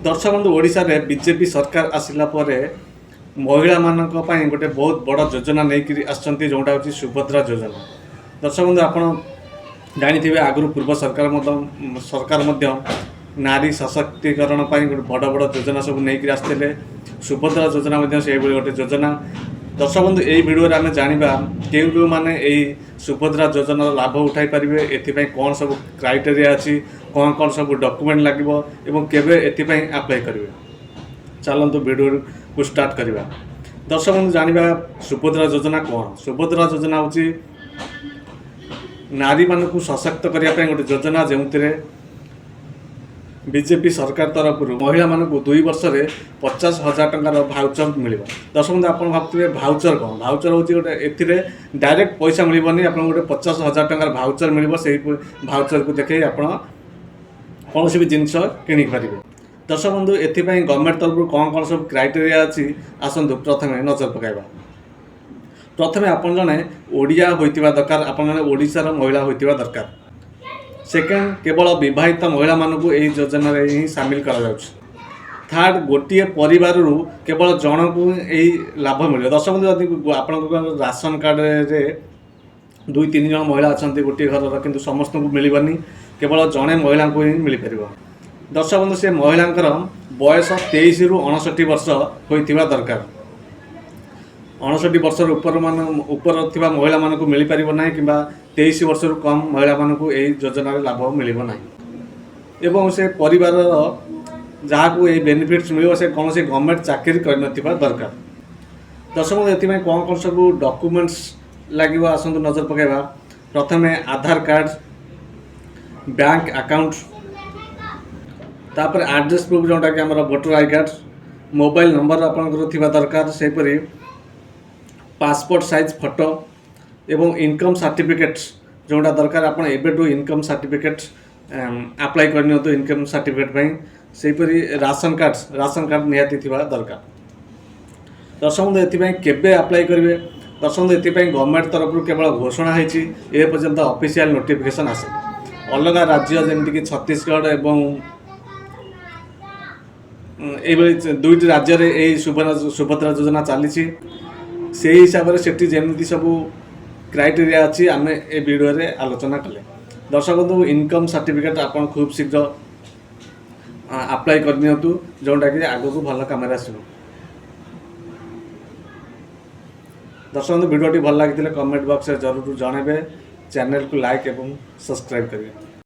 ଦର୍ଶକ ବନ୍ଧୁ, ଓଡ଼ିଶାରେ ବିଜେପି ସରକାର ଆସିଲା ପରେ ମହିଳାମାନଙ୍କ ପାଇଁ ଗୋଟେ ବହୁତ ବଡ଼ ଯୋଜନା ନେଇକରି ଆସିଛନ୍ତି, ଯେଉଁଟା ହେଉଛି ସୁଭଦ୍ରା ଯୋଜନା। ଦର୍ଶକ ବନ୍ଧୁ, ଆପଣ ଜାଣିଥିବେ, ଆଗରୁ ପୂର୍ବ ସରକାର ମଧ୍ୟ ନାରୀ ସଶକ୍ତିକରଣ ପାଇଁ ଗୋଟେ ବଡ଼ ବଡ଼ ଯୋଜନା ସବୁ ନେଇକରି ଆସିଥିଲେ। ସୁଭଦ୍ରା ଯୋଜନା ମଧ୍ୟ ସେଇଭଳି ଗୋଟେ ଯୋଜନା। ଦର୍ଶକ ବନ୍ଧୁ, ଏଇ ଭିଡ଼ିଓରେ ଆମେ ଜାଣିବା କେଉଁ କେଉଁମାନେ ଏଇ ସୁଭଦ୍ରା ଯୋଜନାର ଲାଭ ଉଠାଇ ପାରିବେ, ଏଥିପାଇଁ କ'ଣ ସବୁ କ୍ରାଇଟେରିଆ ଅଛି, କ'ଣ କ'ଣ ସବୁ ଡକୁମେଣ୍ଟ ଲାଗିବ ଏବଂ କେବେ ଏଥିପାଇଁ ଆପ୍ଲାଏ କରିବେ। ଚାଲନ୍ତୁ, ଭିଡ଼ିଓକୁ ଷ୍ଟାର୍ଟ କରିବା। ଦର୍ଶକ ବନ୍ଧୁ, ଜାଣିବା ସୁଭଦ୍ରା ଯୋଜନା କ'ଣ। ସୁଭଦ୍ରା ଯୋଜନା ହେଉଛି ନାରୀମାନଙ୍କୁ ସଶକ୍ତ କରିବା ପାଇଁ ଗୋଟେ ଯୋଜନା, ଯେଉଁଥିରେ ବିଜେପି ସରକାର ତରଫରୁ ମହିଳାମାନଙ୍କୁ 2 ବର୍ଷରେ 50,000 ଟଙ୍କାର ଭାଉଚର ମିଳିବ। ଦର୍ଶକ ବନ୍ଧୁ, ଆପଣ ଭାବୁଥିବେ ଭାଉଚର କ'ଣ? ଭାଉଚର ହେଉଛି ଗୋଟେ, ଏଥିରେ ଡାଇରେକ୍ଟ ପଇସା ମିଳିବନି। ଆପଣଙ୍କୁ ଗୋଟେ 50,000 ଟଙ୍କାର ଭାଉଚର ମିଳିବ। ସେଇ ଭାଉଚରକୁ ଦେଖେଇ ଆପଣ କୌଣସି ବି ଜିନିଷ କିଣି ପାରିବେ। ଦର୍ଶକ ବନ୍ଧୁ, ଏଥିପାଇଁ ଗଭର୍ଣ୍ଣମେଣ୍ଟ ତରଫରୁ କ'ଣ କ'ଣ ସବୁ କ୍ରାଇଟେରିଆ ଅଛି, ଆସନ୍ତୁ ପ୍ରଥମେ ନଜର ପକାଇବା। ପ୍ରଥମେ ଆପଣ ଜଣେ ଓଡ଼ିଆ ହୋଇଥିବା ଦରକାର। ଆପଣ ଜଣେ ଓଡ଼ିଶାର ମହିଳା ହୋଇଥିବା ଦରକାର। ସେକେଣ୍ଡ, କେବଳ ବିବାହିତ ମହିଳାମାନଙ୍କୁ ଏହି ଯୋଜନାରେ ହିଁ ସାମିଲ କରାଯାଉଛି। ଥାର୍ଡ଼, ଗୋଟିଏ ପରିବାରରୁ କେବଳ ଜଣକୁ ଏହି ଲାଭ ମିଳିବ। ଦର୍ଶକ ବନ୍ଧୁ, ଯଦି ଆପଣଙ୍କ ରାସନ କାର୍ଡ଼ରେ ଦୁଇ ତିନି ଜଣ ମହିଳା ଅଛନ୍ତି ଗୋଟିଏ ଘରର, କିନ୍ତୁ ସମସ୍ତଙ୍କୁ ମିଳିବନି, କେବଳ ଜଣେ ମହିଳାଙ୍କୁ ହିଁ ମିଳିପାରିବ। ଦର୍ଶକ ବନ୍ଧୁ, ସେ ମହିଳାଙ୍କର ବୟସ 23ରୁ 59 ବର୍ଷ ହୋଇଥିବା ଦରକାର। 59 ବର୍ଷର ଉପର ଥିବା ମହିଳାମାନଙ୍କୁ ମିଳିପାରିବ ନାହିଁ କିମ୍ବା 23 ବର୍ଷରୁ କମ୍ ମହିଳାମାନଙ୍କୁ ଏହି ଯୋଜନାରେ ଲାଭ ମିଳିବ ନାହିଁ। ଏବଂ ସେ ପରିବାରର ଯାହାକୁ ଏହି ବେନିଫିଟ୍ସ ମିଳିବ, ସେ କୌଣସି ଗଭର୍ଣ୍ଣମେଣ୍ଟ ଚାକିରି କରିନଥିବା ଦରକାର। ଦର୍ଶକ ବନ୍ଧୁ, ଏଥିପାଇଁ କ'ଣ କ'ଣ ସବୁ ଡକୁମେଣ୍ଟସ୍ ଲାଗିବ, ଆସନ୍ତୁ ନଜର ପକାଇବା। ପ୍ରଥମେ ଆଧାର କାର୍ଡ଼, ବ୍ୟାଙ୍କ ଆକାଉଣ୍ଟ, ତାପରେ ଆଡ୍ରେସ୍ ପ୍ରୁଫ୍, ଯେଉଁଟାକି ଆମର voter I card, mobile number ଆପଣଙ୍କର ଥିବା ଦରକାର। ସେହିପରି ପାସପୋର୍ଟ ସାଇଜ୍ ଫଟୋ ଏବଂ ଇନକମ୍ ସାର୍ଟିଫିକେଟ୍ ଯେଉଁଟା ଦରକାର। ଆପଣ ଏବେଠୁ ଇନକମ୍ ସାର୍ଟିଫିକେଟ୍ ଆପ୍ଲାଏ କରିନିଅନ୍ତୁ ଇନକମ୍ ସାର୍ଟିଫିକେଟ୍ ପାଇଁ। ସେହିପରି ରାସନ କାର୍ଡ଼, ରାସନ କାର୍ଡ଼ ନିହାତି ଥିବା ଦରକାର। ଦର୍ଶକ ବନ୍ଧୁ, ଏଥିପାଇଁ କେବେ ଆପ୍ଲାଏ କରିବେ? ଦର୍ଶକ ବନ୍ଧୁ, ଏଥିପାଇଁ ଗଭର୍ଣ୍ଣମେଣ୍ଟ ତରଫରୁ କେବଳ ଘୋଷଣା ହେଇଛି, ଏ ପର୍ଯ୍ୟନ୍ତ ଅଫିସିଆଲ ନୋଟିଫିକେସନ୍ ଆସିନି। ଅଲଗା ରାଜ୍ୟ ଯେମିତିକି ଛତିଶଗଡ଼ ଏବଂ ଏଇଭଳି ଦୁଇଟି ରାଜ୍ୟରେ ଏଇ ସୁଭଦ୍ରା ଯୋଜନା ଚାଲିଛି। ସେଇ ହିସାବରେ ସେଠି ଯେମିତି ସବୁ କ୍ରାଇଟେରିଆ ଅଛି, ଆମେ ଏ ଭିଡ଼ିଓରେ ଆଲୋଚନା କଲେ। ଦର୍ଶକ ବନ୍ଧୁ, ଇନକମ୍ ସାର୍ଟିଫିକେଟ୍ ଆପଣ ଖୁବ୍ ଶୀଘ୍ର ଆପ୍ଲାଏ କରିନିଅନ୍ତୁ, ଯେଉଁଟାକି ଆଗକୁ ଭଲ କାମରେ ଆସିବ। ଦର୍ଶକ ବନ୍ଧୁ, ଭିଡ଼ିଓଟି ଭଲ ଲାଗିଥିଲେ କମେଣ୍ଟ ବକ୍ସରେ ଜରୁର ଜଣାଇବେ। ଚ୍ୟାନେଲକୁ ଲାଇକ୍ ଏବଂ ସବସ୍କ୍ରାଇବ୍ କରିବେ।